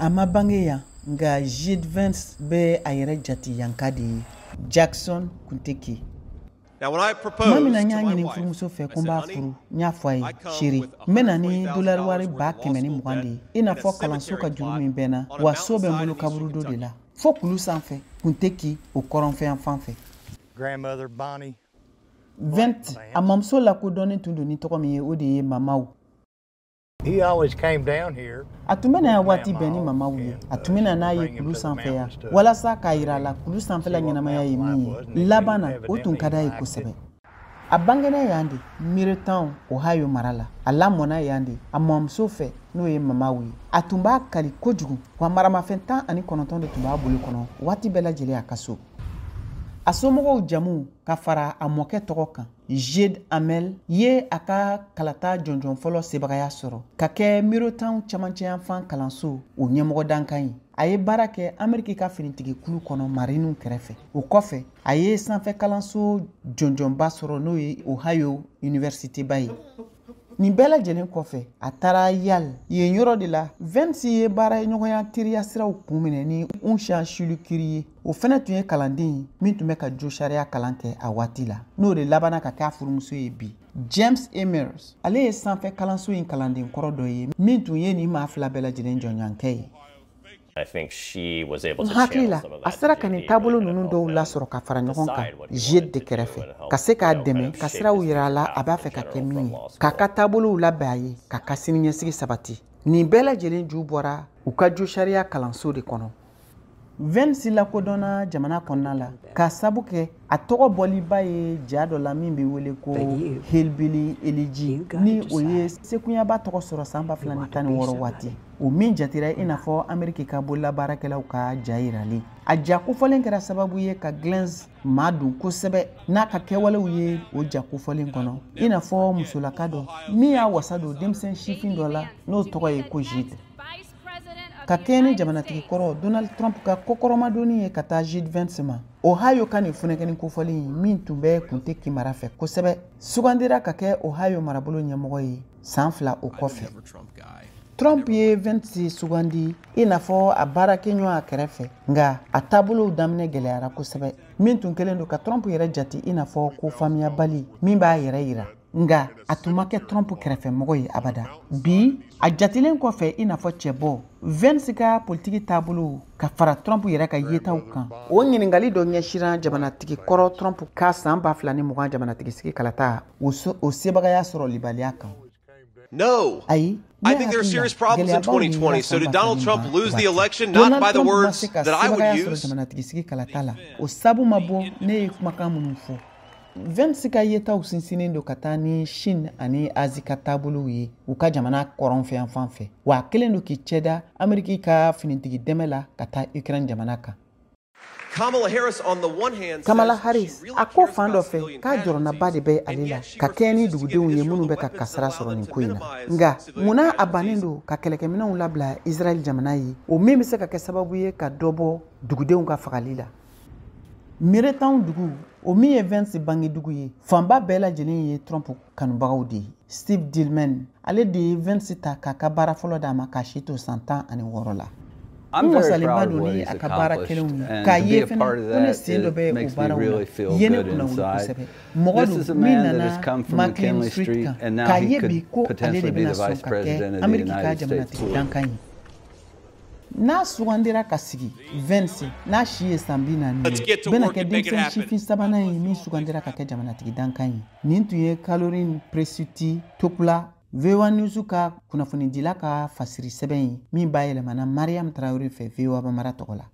A ma bange yan, nka J.D. Vance bɛ a yɛrɛ jate yanka de ye, Jackson, Kentucky. Tuma min na n y'a ɲini furumuso fɛ ko n b'a furu, n y'a fɔ a ye: "Chérie, n bɛ na ni dolari wari 120,000 de ye, i n'a fɔ kalanso ka juru min bɛ n na, wa so bɛ n bolo kaburudo de la fo kulu sanfɛ, Kentucky, o kɔrɔnfɛ fan fɛ." Vance a mamuso lakodɔnnen tun don ni tɔgɔ min ye, o de ye Mamaw. A tun bɛ na yan waati bɛɛ ni mamaw ye. A tun bɛ na n'a ye kulu sanfɛ yan walasa k'a yira a la kulu sanfɛla ɲɛnamaya ye min ye. Laban na, o tun ka d'a ye kosɛbɛ. A bangena yan de, Middletown, Ohio mara la. A lamɔna yan de a mɔmuso fɛ, n'o ye mamaw ye. A tun b'a kali kojugu, wa maramafɛn 19 de tun b'a bolo kɔnɔ waati bɛɛ lajɛlen a ka so. A somɔgɔw jamu ka fara a mɔkɛ tɔgɔ kan, Jed Amel ye a ka kalata jɔnjɔn fɔlɔ sebagaya sɔrɔ ka kɛ Middletown camancɛyanfan kalanso o ɲɛmɔgɔ dankan ye. A ye baara kɛ Ameriki ka finitigi kulu kɔnɔ mariniw kɛrɛfɛ. O kɔfɛ, a ye sanfɛ kalanso jɔnjɔnba sɔrɔ, n'o ye Ohio Université ba ye. Nin bɛɛ lajɛlen kɔfɛ, a taara Yale. Yen yɔrɔ de la, Vance ye baara ɲɔgɔnya teriya siraw kun minɛ ni Unsha Shulukiri ye. O fɛnɛ tun ye kalanden ye min tun bɛ ka jo sariya kalan kɛ a waati la, n'o de labanna ka kɛ a furumuso ye bi. James Emers, ale ye sanfɛ kalanso in kalanden kɔrɔ dɔ ye min tun ye nin maa fila bɛɛ lajɛlen jɔnɲɔgɔnkɛ ye. N hakili la, a sera ka nin taabolo ninnu dɔw lasɔrɔ ka fara ɲɔgɔn kan Jed de kɛrɛfɛ, ka se k'a dɛmɛ ka siraw yira a la a b'a fɛ ka kɛ min ye, k'a ka taabolow labɛn a ye, k'a ka siniɲɛsigi sabati. Nin bɛɛ lajɛlen ju bɔra u ka jo sariya kalanso de kɔnɔ. Vance lakodɔnna jamana kɔnɔna la k'a sabu kɛ a tɔgɔ bɔliba ye ja dɔ la min bɛ wele ko Hillbilly Elegy, ni o ye sekunyaba tɔgɔ sɔrɔ san 2016 waati, o min jatera i n'a fɔ Ameriki ka bololabaarakɛlaw ka ja yiralen. A ja kofɔlen kɛra sababu ye ka Vance maa don kosɛbɛ n'a ka kɛwalew ye o ja kofɔlen kɔnɔ, i n'a fɔ musolaka dɔ min y'a wasa don denmisɛn sifin dɔ la, n'o tɔgɔ ye ko Jed. Ka kɛɲɛ ni jamanatigi kɔrɔ Donald Trump ka kɔkɔrɔmadonni ye ka taa J.D. Vance ma, Ohio ka nin funɛkɛni kofɔlen in min tun bɛ Kentucky mara fɛ kosɛbɛ, sugandira ka kɛ Ohio marabolo ɲɛmɔgɔ ye san 2 o kɔfɛ. Trump ye Vance sugandi i n'a fɔ a baarakɛɲɔgɔn a kɛrɛfɛ, nka a taabolow daminɛ gɛlɛyara kosɛbɛ, min tun kɛlen don ka Trump yɛrɛ jate i n'a fɔ ko faamuyabali min b'a yɛrɛ yira, nka a tun ma kɛ Trump kɛrɛfɛmɔgɔ ye abada. Bi, a jatelen kɔfɛ i n'a fɔ cɛbɔ, Vance ka politiki taabolo ka fara Trump yɛrɛ ka yetaw kan, o ɲininkali dɔ ɲɛsira jamanatigi kɔrɔ Trump ka san 2020 jamanatigi sigi kalata o sebagaya sɔrɔlibaliya kan. No. Ayi. I think there are serious problems in 2020. So did Donald Trump lose the election? Not by the words that I would use. Jamanatigi sigi kalata la, o sabu ma bɔ ne ye kumakan minnu fɔ. Vance ka yetaw sinsinnen don ka taa ni Chine ani Asie ka taabolow ye u ka jamana kɔrɔnfɛ yan fan fɛ, wa a kɛlen don k'i cɛda Ameriki ka finitigi dɛmɛ la ka taa Ukraine jamana kan. Kamala Harris, on the one hand, Kamala Harris a ko fan dɔ fɛ k'a jɔrɔnaba de bɛ ale la ka kɛɲɛ ni dugudenw ye minnu bɛ ka kasara sɔrɔ nin ko in na, nka munna a bannen don ka kɛlɛkɛminɛnw labila Israɛl jamana ye, o min bɛ se ka kɛ sababu ye ka dɔ bɔ dugudenw ka fagali la? Middletown dugu, o min ye Vance bangedugu ye, fanba bɛɛ lajɛlen ye Trump kanubagaw de ye. Steve Dillman, ale de ye Vance ta k'a ka baara fɔlɔ d'a ma k'a si to san 16 la. N wasalenba don ni a ka baara kɛlenw ye, k'a ye fɛnɛ ko ne sen dɔ bɛ o baaraw la ye ne kunna wuli kosɛbɛ. Mɔgɔ don min nana McKinley Street kan, k'a ye bi ko ale de bɛna sɔn ka kɛ Ameriki ka jamanatigi dankan ye n'a sugandira ka sigi. Vance, n'a si ye san 40 ye, bɛna kɛ denmisɛn sifin sabanan ye min sugandira ka kɛ jamanatigi dankan ye. Nin tun ye Caroline Presutti Topula, VOA News ka kunnafonidila ka fasiri sɛbɛn ye min bayɛlɛmana Mariam Traoré fɛ, VOA Bambara tɔgɔ la.